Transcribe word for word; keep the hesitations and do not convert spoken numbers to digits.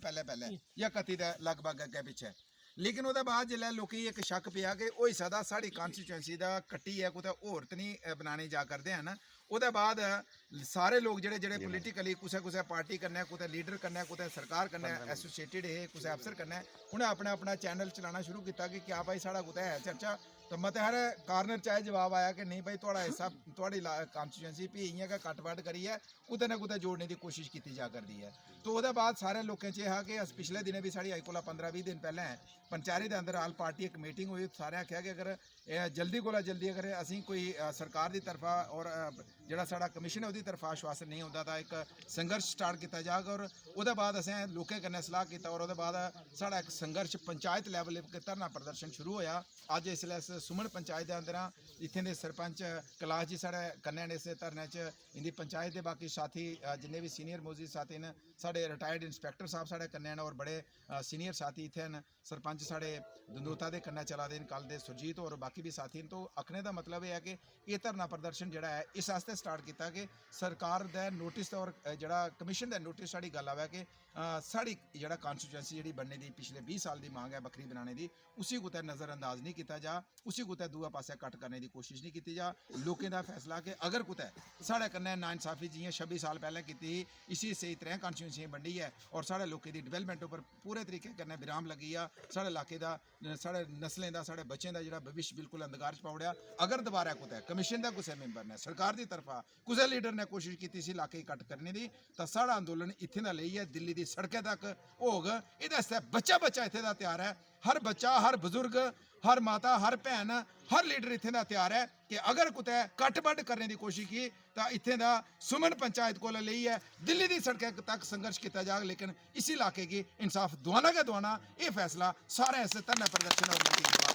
पैह्लें पैह्लें जां कत्ती दे लगभग अग्गें पिच्छें। लेकिन ओह्दे बाद जिसलै लोकें गी इक शक्क पेआ कि होई सकदा साढ़ी कॉन्स्टिट्यूएंसी दा कट्टियै कुतै होर ते निं, अ, बनाने जा करदे हैन, ओह्दे बाद सारे लोक जेह्ड़े जेह्ड़े पोलिटिकली कुसै कुसै पार्टी कन्नै, कुतै लीडर कन्नै, कुतै सरकार कन्नै एसोसिएटेड हे, कुसै अफसर कन्नै, उ'नें अपना अपना चैनल चलाना शुरू कीता कि क्या भाई साढ़ा कुतै है चर्चा। तो मते हारे कॉर्नर च एह् जवाब आया कि नेईं भाई, थुआढ़ा हिस्सा, थुआढ़ी कॉन्स्टिट्यूएंसी भी इ'यां गै कट्ट-बट्ट करियै कुतै ना कुतै जोड़ने दी कोशिश कीती जा करदी ऐ। तो ओह्दे बाद सारे लोकें च एह् हा कि अस पिछले दिनें बी, साढ़ी अज्ज कोला पंदरां बीह् दिन पैह्लें पंचैरी दे अंदर आल पार्टी इक मीटिंग होई, सारें आखेआ कि अगर एह् जल्दी कोला जल्दी अगर असें कोई, अ, सरकार दी तरफा और, अ, जेह्ड़ा साढ़ा कमीशन ऐ ओह्दी तरफा आश्वासन नेईं औंदा तां इक संघर्ष स्टार्ट कीता जाग। और ओह्दे बाद असें लोकें कन्नै सलाह कीता और ओह्दे बाद साढ़ा इक संघर्ष पंचायत लेवल उप्पर धरना प्रदर्शन शुरू होआ। अज्ज इसलै अस सुमन पंचायत दे अंदर आं। इत्थें दे सरपंच कैलाश जी साढ़े कन्नै न इस धरने च। इं'दी पंचायत दे बाकी साथी, अ, जिन्ने बी सीनियर मोजिज साथी न, साढ़े रिटायर्ड इंस्पैक्टर साहब साढ़े कन्नै न और बड़े, अ, सीनियर साथी इत्थें न। सरपंच साढ़े दंदोता दे कन्नै चला दे न, कल दे सुरजीत और बाकी बी साथी न। तो आखने दा मतलब एह् ऐ कि एह् धरना प्रदर्शन जेह्ड़ा ऐ, इस आस्तै स्टार्ट कीता कि सरकार दे नोटिस और, अ, जेह्ड़ा कमीशन दे नोटिस साढ़ी गल्ल आवै कि, अ, साढ़ी जेह्ड़ा कॉन्स्टिट्यूएंसी जेह्ड़ी बनने दी पिछले बीह् साल दी मंग ऐ बक्खरी बनाने दी, उसी कुतै नज़रअंदाज निं कीता जा, उसी कुतै दूए पासै कट करने दी कोशिश निं कीती जा। लोकें दा फैसला कि अगर कुतै साढ़े कन्नै नाइंसाफी जि'यां छब्बी साल पैह्लें कीती ही, इसी स्हेई त्रै कॉन्स्टिट्यूएंसियां बंडियै और साढ़े लोकें दी डेवलपमेंट उप्पर पूरे तरीके कन्नै विराम लग्गी गेआ, साढ़े इलाके दा, साढ़े नस्लें दा, साढ़े बच्चें दा जेह्ड़ा भविष्य बिल्कुल अंधकार च पाई ओड़ेआ। अगर दोबारा कुतै कमीशन दा कुसै मैंबर ने, सरकार दी तरफा कुसै लीडर ने कोशिश कीती इसी इलाके गी कट करने दी, तां साढ़ा अंदोलन इत्थें दा लेइयै दिल्ली दी सड़कै तक होग। एह्दे आस्तै बच्चा बच्चा इत्थें दा त्यार ऐ, हर बच्चा, हर बजुर्ग, हर माता, हर भैन, हर लीडर इत्थें दा त्यार ऐ कि अगर कुतै कट-बट करने दी कोशिश की तां इत्थें दा सुमन पंचायत कोला लेइयै दिल्ली दी सड़कै तक संघर्ष कीता जाग, लेकिन इसी इलाके गी इंसाफ दोआना गै दोआना। एह् फैसला सारे इस धरना प्रदर्शन और मीटिंग दे बाद